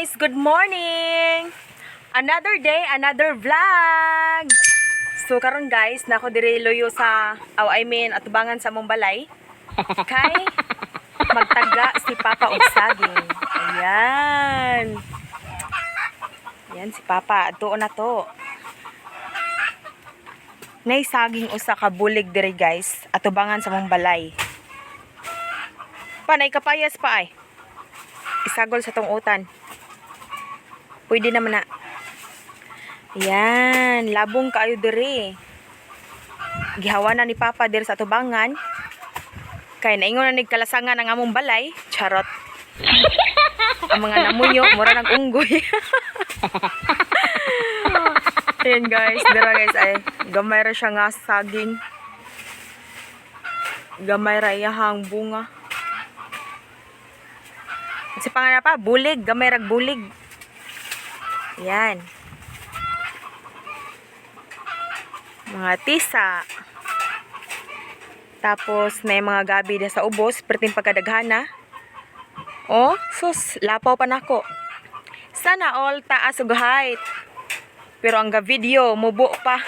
Guys! Good morning! Another day, another vlog! So karon guys, nako diri luyo sa, oh, I mean, atubangan sa among balay. Kay magtaga si Papa og saging. Ayan. Ayan si Papa, adtuon na to. Nay saging usa ka bulig diri guys, atubangan sa among balay. Pa nay kapayas pa ay. Isagol sa tong utan. Pwede naman na. Ayan, labong kaayo diri. Gihawa na ni Papa diri sa atubangan. Kay naingon na nagkalasangan ang among balay. Charot. Ang mga namunyo, mura nag unggoy. Ayan guys, dira guys ay gamay ra siya nga saging. Gamay ra iyahang bunga. Kasi pangalan pa, bulig, gamay rag bulig. Ayan. Mga tisa. Tapos may mga gabi na sa ubos, perting pagkadaghana. Oh, sus, lapaw pa nako. Sana all taas ug height. Pero ang ga video, mubo pa.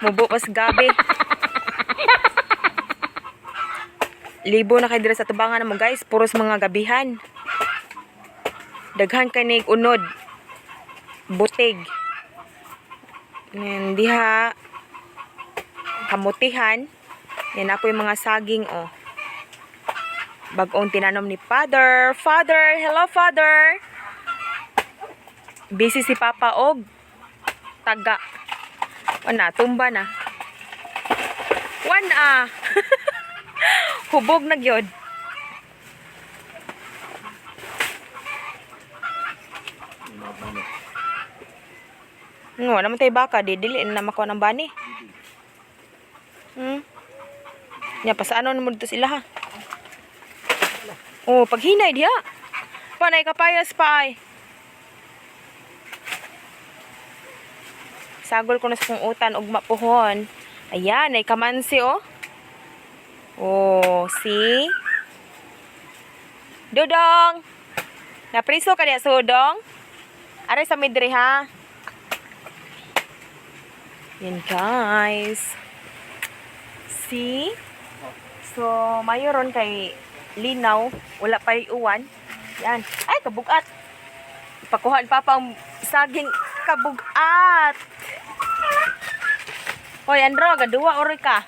Mubo pa sa gabi. Libo na kay dira sa tubangan mo guys, puros mga gabihan. Daghan kay nig unod. Butig. Yan, diha kamutihan. Yan ako yung mga saging oh. Bagong tinanom ni Father. Father, hello Father. Busy si Papa og taga. Wala, tumba na. Wan ah. Hubog na gyud. Ngo, naman tayo baka di dili na makuha ng bani. Nya pasaano mo dito sila ha. Oh, paghinay diha. Panay kapayas pa ay. Sagol ko na sa kong utan ug mapuhon. Ayan, ay kamansi oh. Oh, see? Dudong! Napriso ka diya, Sudong? Aray sa midri ha. Yan guys. See? So, mayoron kay linaw. Wala pa uwan. Yan. Ay, kabugat. Pakuhaan pa ang saging kabugat. Hoy, Andro, gaduwa ori ka.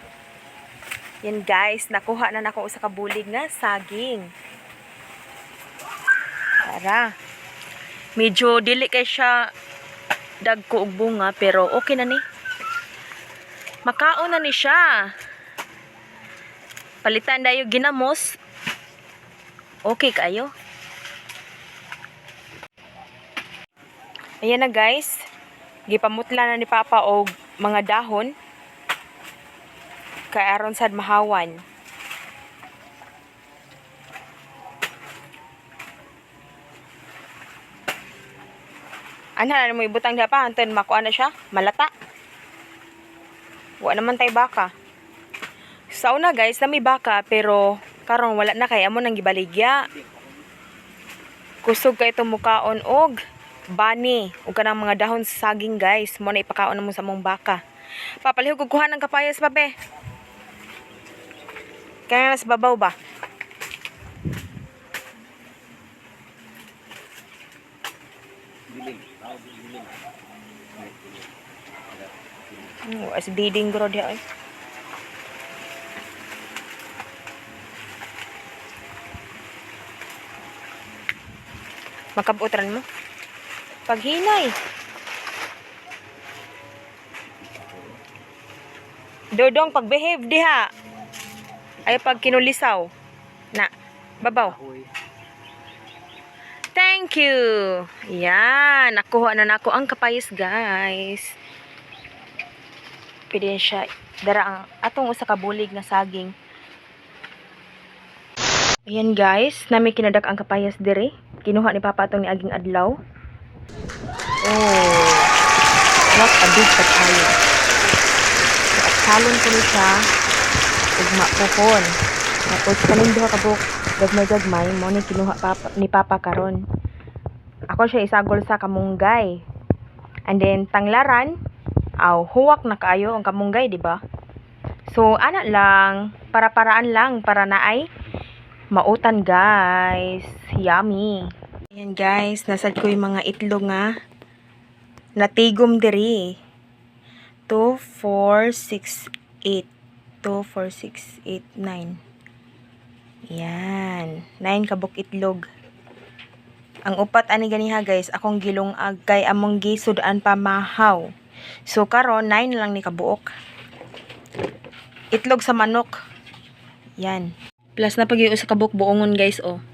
Yan guys, nakuha na nako sa kabulig nga saging. Tara. Medyo dili kay siya dagko og bunga pero okay na ni. Makaon na ni siya. Palitan dayo ginamos. Okay kayo. Ayan na guys. Gipamutla na ni Papa og mga dahon. Kay aron sad mahawan. Ana na mo ibutang diha pa anton makuha na siya, malata. Wa naman tay baka. Sa una guys, na may baka pero karon wala na kay amo nang gibaligya. Kusog kay itong mukaon og bani ug kanang mga dahon sa saging guys, mo na ipakaon mo sa among baka. Papalihog og kuha ng kapayas pa be. Kaya nas babaw ba? Diling. Tawag yung diling. As diding gro diha ay. Makabutran mo. Paghinay. Dodong pagbehave diha. Ay pag kinulisaw. Na, babaw. Ahoy. Thank you. Yan, nakuha na nako ang kapayas, guys. Pwede na siya dara ang atong usa ka bulig nga saging. Ayan guys, nami kinadak ang kapayas diri. Kinuha ni Papa atong niaging adlaw. Oh. What a big papaya. So, at salon ko ni siya ug mapuhon. Tapos kaning duha ka buok gagmay-gagmay mo ni kinuha papa, ni Papa karon. Ako siya isagol sa kamunggay. And then tanglaran, aw huwak na kaayo ang kamunggay, di ba? So ana lang, para-paraan lang para naay mautan, guys. Yummy. Ayan guys, nasad ko yung mga itlog nga natigom diri. 2, 4, 6, 8. 2, 4, 6, 8, 9. Yan. 9 kabuk itlog. Ang upat ani ganiha guys, akong gilungag kay among gisudan pa mahaw. So karon 9 lang ni kabuok. Itlog sa manok. Yan. Plus na pag sa kabuk buongon guys oh.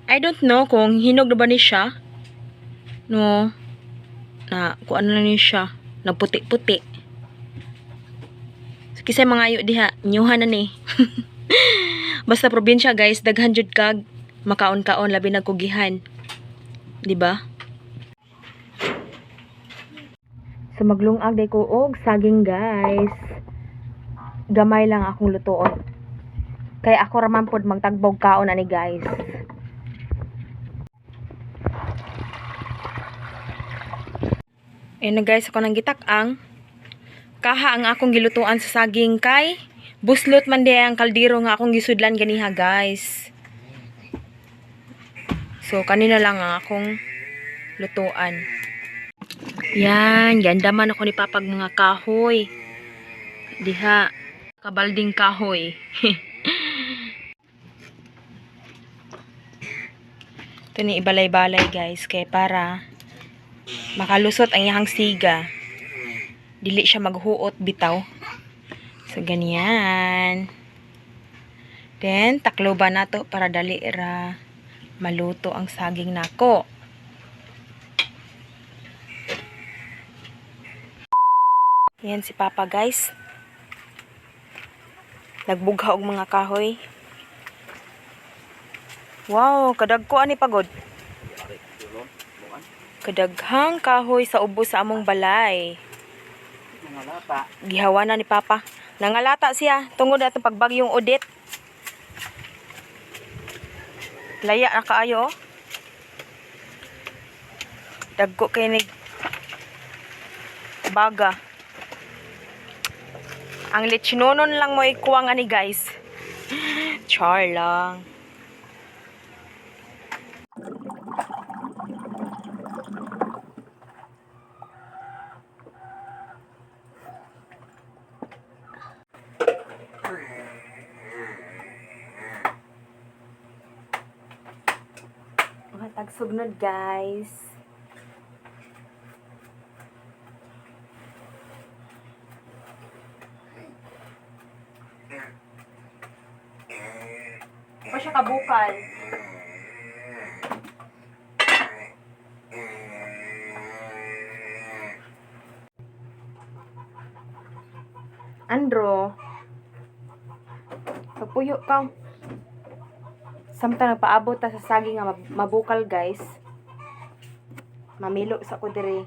I don't know kung hinog na ba ni siya. No. Na kung ano na ni siya. Nagputi-puti. So, kisay mga ayo diha, nyuhan na ni. Basta probinsya guys, daghan jud kag makaon-kaon labi nagkugihan. Di ba? So maglungag day ko og saging guys. Gamay lang akong lutuon. Kay ako ra man pod magtagbog kaon ani guys. Ayun na guys, ako nang gitak-ang kaha ang akong gilutuan sa saging kay buslot man di ang kaldero nga akong gisudlan ganiha guys. So kanina lang ang akong lutuan. Yan, ganda man ako ni Papag mga kahoy. Diha, kabalding kahoy. Ito ni ibalay-balay guys kay para makalusot ang iyang siga. Dili siya maghuot bitaw. So ganyan. Then takloban nato para dali ra maluto ang saging nako. Yan si Papa guys. Nagbugha og mga kahoy. Wow, kadagko ani pagod. Yari, tulon, buwan. Kadaghang kahoy sa ubos sa among balay. Mga lata. Gihawa na ni Papa. Nangalata siya tungod atong pagbagyong Odette. Laya na kaayo. Oh. Dagko kay ni baga. Ang lechinonon lang mo ikuwang ani guys. Char lang. Mga tagsugnod guys. Pa siya kabukal. Andro, pagpuyo ka. Samtang nagpaabot ta sa saging nga mabukal guys. Mamilo sa ko diri.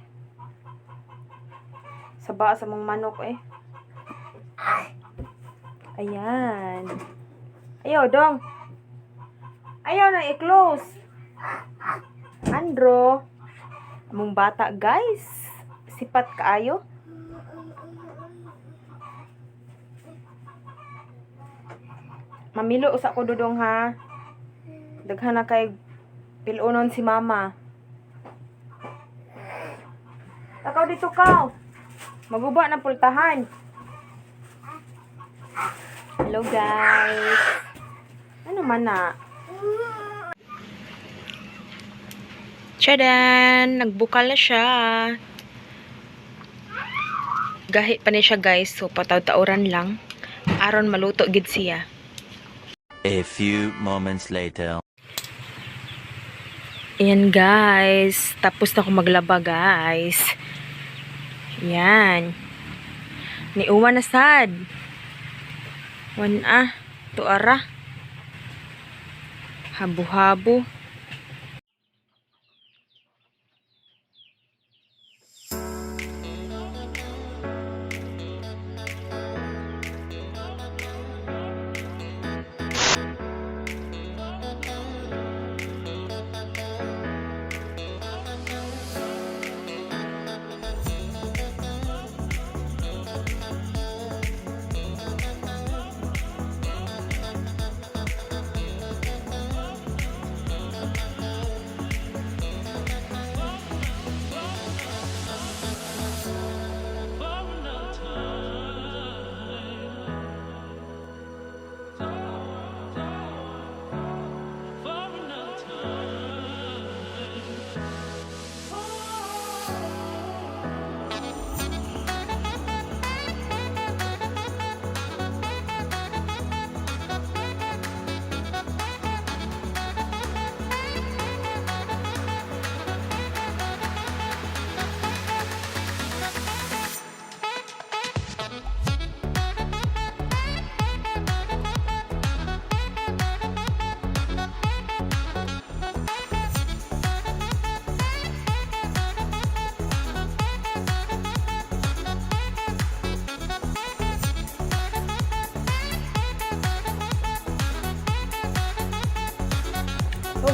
Saba sa mong manok eh. Ayan. Ayaw, dong. Ayaw na i-close. Andro. Among bata, guys. Sipat kaayo. Mamilo usa ko dudong ha. Daghan na kay pilunon si mama. Takaw dito ka. Maguba ng pultahan. Hello guys. Ano man na? Tchadan! Nagbukal na siya. Gahi pa ni siya guys. So pataw-tauran lang. Aron maluto gid siya. A few moments later. Ayan guys, tapos na ako maglaba guys. Ayan. Niuwa na sad. Wan ah, tuara. Habo-habo.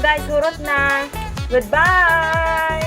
So guys, hurot na. Goodbye!